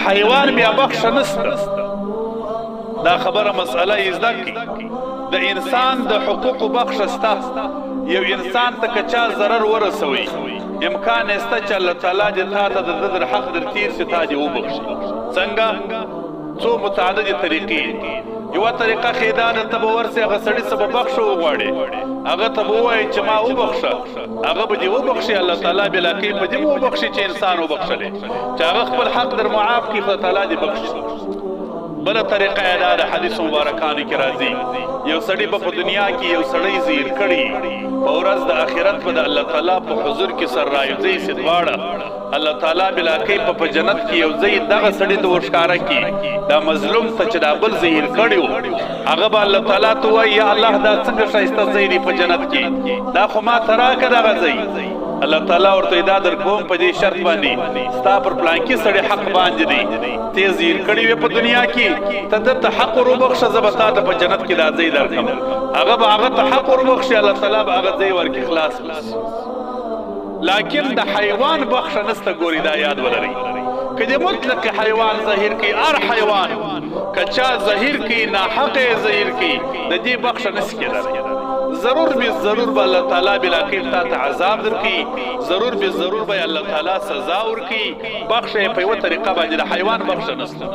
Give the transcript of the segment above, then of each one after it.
د حیوان بیا بخښه نشته. دا خبره مسئله یې زده کړي. د انسان د حقوقو بخښه شته. یو انسان ته که چا ضرر ورسوي، امکان یې شته چې الله تعالی دې تا ته د ده در حق در تیر شي، تا دې وبخښي. څنګه؟ څو متعددې طریقې دي. یوه طریقه ښې دا ده، ته به ورسې هغه سړي څخه به بخښه وغواړې، هغه ته به ووایې چې ما وبخښه، هغه به دې وبخښي. الله تعالی بلاکې په دې مو وبخښي چې انسان وبخښلې، چې هغه خپل حق در معاف کړي، خدای تعالی دې بخښي. بله طریقه یې دا ده، حدیث مبارکانو کې راځي، یو سړي به په دنیا کې یو سړی زیر کړي، په ورځ د آخرت به د الله تعالی په حضور کې سر رايوځي سي دواړه، الله تعالی بلاکې په جنت کې یو ځای دغه سړي ته ورښکاره کړي، دا مظلوم ته چې دا بل زهیر کړی، هغه به الله تعالی ته وایي، یا الله، دا څنګه ښایسته ځای دی په جنت کې، دا خو ما ته راکړه دغه ځای. الله تعالی ورته دا در کوم په دې شرط باندې، ستا پر پلانکي سړي حق باندې دی، ته زهیر کړی وې په دنیا کې، ته ده ته حق وروبخښه، زه به تا ته په جنت کې دا ځای درکړم. هغه به هغه ته حق وروبخښي، الله تعالی به هغه ځای ورکړي، خلاص به. لكن د حیوان بخښه نسته. ګوري، دا یاد ولرئ، که د مطلق حیوان ظاهر کی، هر حیوان که چا ظاهر کی، ناحق ظاهر کی، د دې بخښه نسی کېدلی. ضرور به ضرور به الله تعالی بلاکیف تا ته عذاب درکړي، ضرور به ضرور به الله تعالی سزا ورکړي. بخښه په یو طریقه باندې د حیوان بخښه نسته،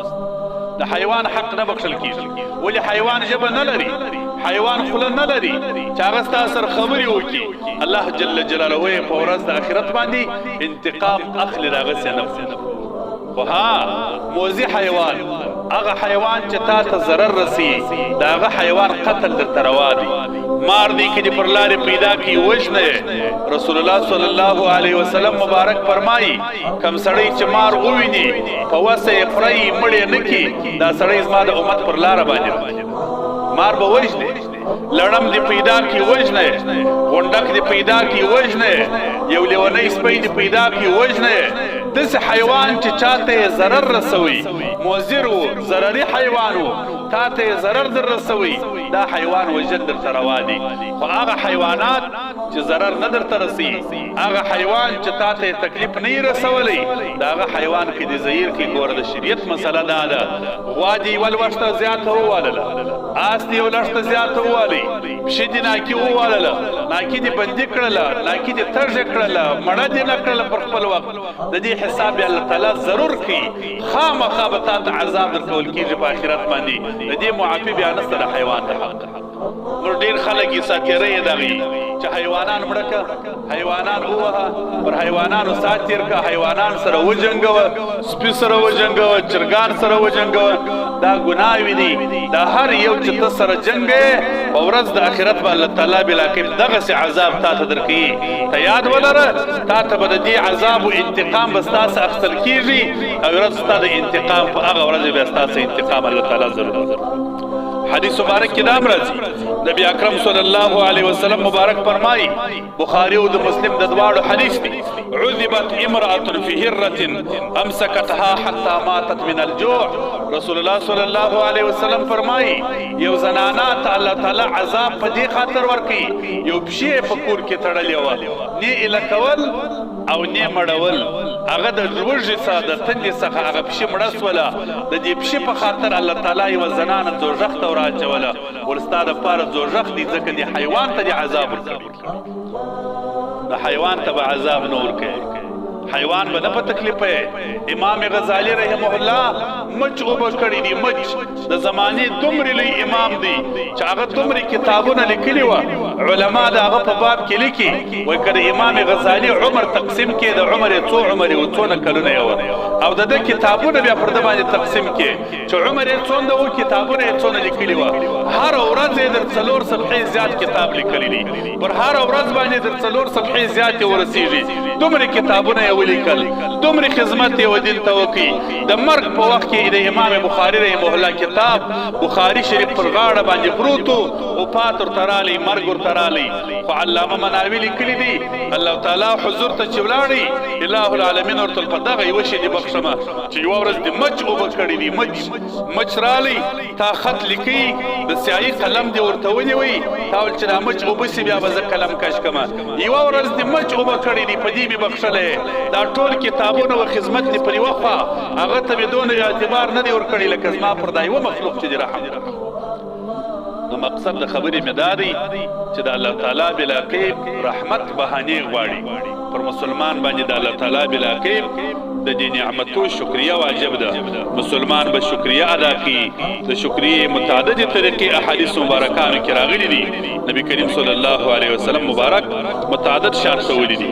د حیوان حق نه بخښل کیږي. ولی؟ حیوان ژبه نه لري، حیوان خوله نه لري چې هغه ستا سره خبرې وکړي. الله جل جلاله په ورځ د آخرت باندې انتقام اخلي دغه سنه. خو ها، موذي حیوان، هغه حیوان چې تا ته ضرر رسی، دا هغه حیوان قتل درته روا دی. مار دی کې پر لارې پیدا کی، وژنه. رسول الله صلی الله علیه وسلم مبارک فرمایي، کم سړی چې مار وویني، په وسه یې خوري، مړی نه کی، دا سړی زما د امت پر لاره باندې. مار به وژني. لړم دی پیدا کی، وژنه. غونډک دی پیدا کی، وژنه. یو لیونی سپی دی پیدا کی، وژنه. داسې حیوان چې چاته ضرر رسوي، مضر وو، ضرري حیوان وو، تاته ضرر در رسوي، دا حیوان وژل درته روا دي. خو هغه حیوانات چې ضرر نه درته رسي، هغه حیوان چې تاته تکلیف نه رسولي، دا هغه حیوان کې د زهیر کې، ګوره، د شریعت مسله دا ده، غوا دی ول وخت زیات ووالله، آس دی ول وخت زیات ووالي، پښې دی ناکي ووالله، ناکي دی بندي کړله، ناکي دی تږ کړله، مړه دی نه کړله پر خپل وخت، د دې حساب الله تعالی ضرور کوي. خامخا به تا ته عذاب درکول کېږي په آخرت باندې. د دې معافي بیا نشته د حیوان د حق. نور ډیر خلک یې ساتیرۍ دغي چې حیوانان مړه که، حیوانان ووهه، پر حیوانانو سات تیر که، حیوانان سره وجنګوه، سپي سره وجنګوه، چرګان سره وجنګوه. دا ګناوې دي. دا هر یو چې ته سره جنګې، په ورځ د آخرت به الله تعالی بلاکیف دغسې عذاب تا ته درکوي. ته یاد ولره، تا ته به د دې عذاب او انتقام به ستا څخه اخیستل کېږي، او ورځ ستا د انتقام، په هغه ورځ بیا ستا څخه انتقام الله تعالی ضرور. حدیث مبارک کې دام راځي، نبی اکرم صلی الله علیه وسلم مبارک فرمایي، بخاری او د مسلم د دواړو حدیث دی، عذبت امرأة في هرة امسكتها حتى ماتت من الجوع. رسول الله صلی الله علیه وسلم فرمایي، یو زنانا ته الله تعالی عذاب په دې خاطر ورکي، یو پښې په کور کې تړلې و، نه اله کول او نه مړول. هغه د لوږې څخه، د تندې څخه هغه پښې مړه سوله. د دې پښې په خاطر الله تعالی یوه زنانه دوزخ ته وراچوله. ور ستا دپاره دوزخ دی، ځکه دې حیوان ته دې عذاب ورکړي. د حیوان ته به عذاب نه ورکوي، حیوان به نه په تکلیف. امام غزالی رحمه الله مچ اوبه کړی دی. مچ د زمانې دومره لوی امام دی چې هغه دومره کتابونه لیکلي و. علما د هغه په باب کې لیکي، وایي که د امام غزالی عمر تقسیم کې، د عمر یې څو عمر یې و، څونه کلونه یې و، او د ده کتابونه بیا پر ده باندې تقسیم کې چې عمر یې څونه و، کتابونه یې څونه لیکلي و، هر ورځ یې در 4 صفحې زیات کتاب لیکلي دي. پر هر ورځ باندې در 4 صفحې زیات ورسیږي. دومره کتابونه یې ولیکل، دومره خدمت یې ودین ته وکړي. د مرګ په وخت کې د امام بخاری رحمه الله کتاب بخاری شریف پر غاړه باندې پروت او پات ورته رالی، مرګ ورته رالی. خو علامه مناوي لیکلي دي، الله تعالی حضور ته چې ولاړی، الٰه العالمین ورته په دغه یوه شي دې بخښمه چې یوه ورځ دې مچ اوبه کړي دي. مچ مچ رالی، تا خط لیکي، د سیاهي قلم دې ورته ونیوی، تا ول چې دا مچ اوبه سي، بیا به زه قلم کش کمه. یوه ورځ دې مچ اوبه کړي دي، په دې مې بخښلی دا ټول کتاب. کتابونو او خدمت دی پر یوه خوا، هغه ته مې دونه اعتبار نه دی ورکړی لکه زما پر دا یوه مخلوق چې دې رحم. نو مقصد د خبرې مې دا دی چې د الله تعالی بلا قید رحمت بهانې غواړي. پر مسلمان باندې د الله تعالی بلا قید د دې نعمتو شکریه واجب ده. مسلمان به شکریه ادا کړي. د شکریې متعددې طریقې احادیث مبارکانو کې راغلي دي. نبی کریم صلی الله علیه وسلم مبارک متعدد شان ښولي دي.